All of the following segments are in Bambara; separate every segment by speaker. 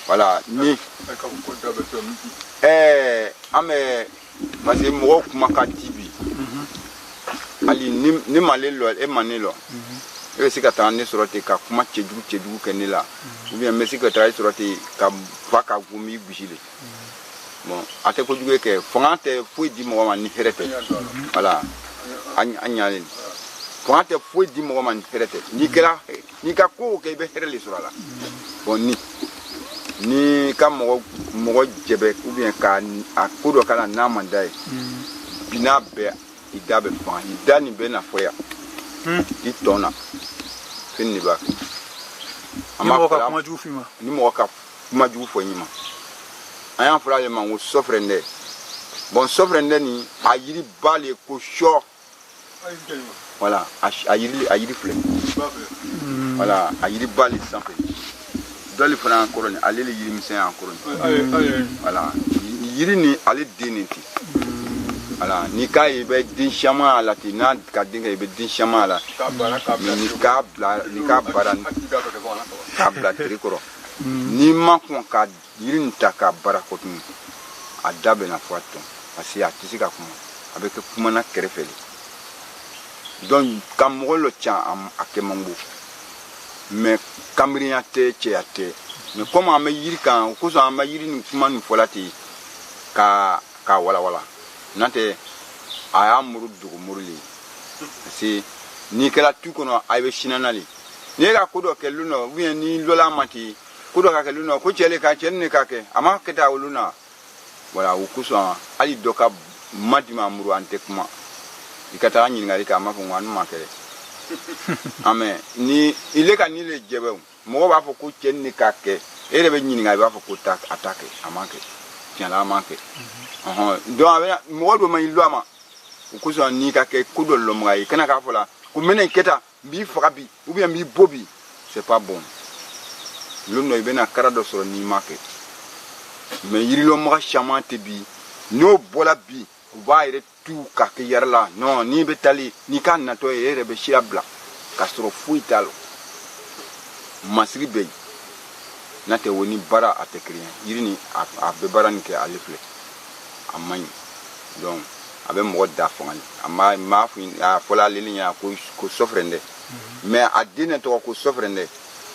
Speaker 1: Voilà ni an bɛ parce que mɔgɔw kuma ka di bi. Hali ni m'ale lɔ, e ma ne lɔ, e bɛ se ka taga ne sɔrɔ ten ka kuma cɛjugu cɛjugu kɛ ne la, ou bien n bɛ se ka taga e sɔrɔ ten ka fa ka gun b'i gosi de. Bon, a tɛ kojugu ye kɛ, fanga tɛ foyi di mɔgɔ ma ni hɛrɛ tɛ. Voilà, an ɲalen, fanga tɛ foyi di mɔgɔ ma ni hɛrɛ tɛ. N'i kɛra, n'i ka ko o kɛ, i bɛ hɛrɛ de sɔrɔ a la. Bon, ni ka mɔgɔ mɔgɔ jɛbɛ ou bien ka a ko dɔ k'a la n'a man d'a ye bi, n'a bɛɛ i da bɛ fanga, i da nin bɛ na fɔ yan i tɔn na, fɛn de b'a kɛ.
Speaker 2: Ni mɔgɔ ka kuma jugu f'i ma.
Speaker 1: Ni mɔgɔ ka kuma jugu fɔ i ma, an y'a fɔra ale ma ko sɔfɛrɛndɛ. Bon, sɔfɛrɛndɛ nin, a yiri ba le ko sɔ. Voilà, a yiri filɛ. Voilà, a yiri ba le sanfɛ, dɔli fana kɔrɔ nin, ale le yiri misɛn y'an kɔrɔ nin. Voilà, yiri nin, ale den nin ten. Voilà, n'i k'a ye, i bɛ den caman a la ten. N'a ka den kɛ, i bɛ den caman a la. Mais n'i k'a bila, n'i k'a baara k'a bila tile kɔrɔ, n'i ma kɔn ka yiri nin ta k'a baara kɔtunu, a da bɛ na fɔ a tɔn, parce que a tɛ se ka kuma, a bɛ kɛ kumana kɛrɛfɛ de. Donc ka mɔgɔ lɔ can, a kɛ man go, mais kanbiriya tɛ, cɛya tɛ. Mais comme an bɛ yiri kan, o kosɔn an bɛ yiri nin kuma nin fɔla ten ka walawala. N'o tɛ, a y'a muru dogo muru le ye, parce que n'i kɛra tu kɔnɔ, a bɛ sinana le. N'i ye ka ko dɔ kɛ lon dɔ, ou bien ni lɔla ma ten, ko dɔ ka kɛ lon dɔ, ko cɛ le ka cɛ nin ka kɛ, a ma kɛ tan o lon na. Voilà, o kosɔn hali dɔ ka ma di ma muru, an tɛ kuma. I ka taga ɲininkali kɛ, a ma fɔ ko an ma kɛ dɛ. Ah, mais ni ile ka ni le jɛbɛ o, mɔgɔ b'a fɔ ko cɛ nin k'a kɛ, e yɛrɛ bɛ ɲininka, i b'a fɔ ko ta a t'a kɛ, a ma kɛ tiɲɛ la, a ma kɛ. Ɔhɔn, donc a bɛ mɔgɔ dɔ ma i lɔ a ma. O kosɔn n'i ka kɛ ko dɔ lɔnbaga ye, i kana k'a fɔ la ko n bɛna i kɛ tan, n b'i faga bi, ou bien n b'i bo bi, c'est pas bon. Lon dɔ i bɛna kara dɔ sɔrɔ n'i ma kɛ. Mais yirilɔnbaga caman tɛ bi, n'o bɔra bi, u b'a yɛrɛ tu ka kɛ yɛrɛ la. Non, n'i bɛ taali, n'i k'a natɔ ye, e yɛrɛ bɛ sira bila k'a sɔrɔ foyi t'a la, masiri bɛ yen. N'a tɛ o ni baara a tɛ kelen ye. Yiri ni a bɛ baara nin kɛ, ale filɛ, a man ɲi. Donc a bɛ mɔgɔ da fanga a ma m'a fɔ a fɔla ale ɲɛna ko sɔfɛrɛndɛ, mais a den de tɔgɔ ko sɔfɛrɛndɛ.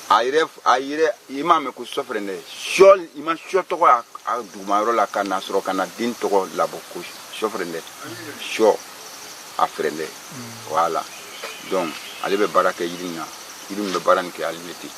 Speaker 1: A yɛrɛ i m'a mɛn ko sɔfɛrɛndɛ sɔ, i ma sɔ tɔgɔ a duguma yɔrɔ la ka na sɔrɔ ka na den tɔgɔ labɔ ko sɔfɛrɛndɛ, sɔ a fɛrɛndɛ. Voilà, donc ale bɛ baara kɛ yiri in na, yiri min bɛ baara nin kɛ, ale de ten.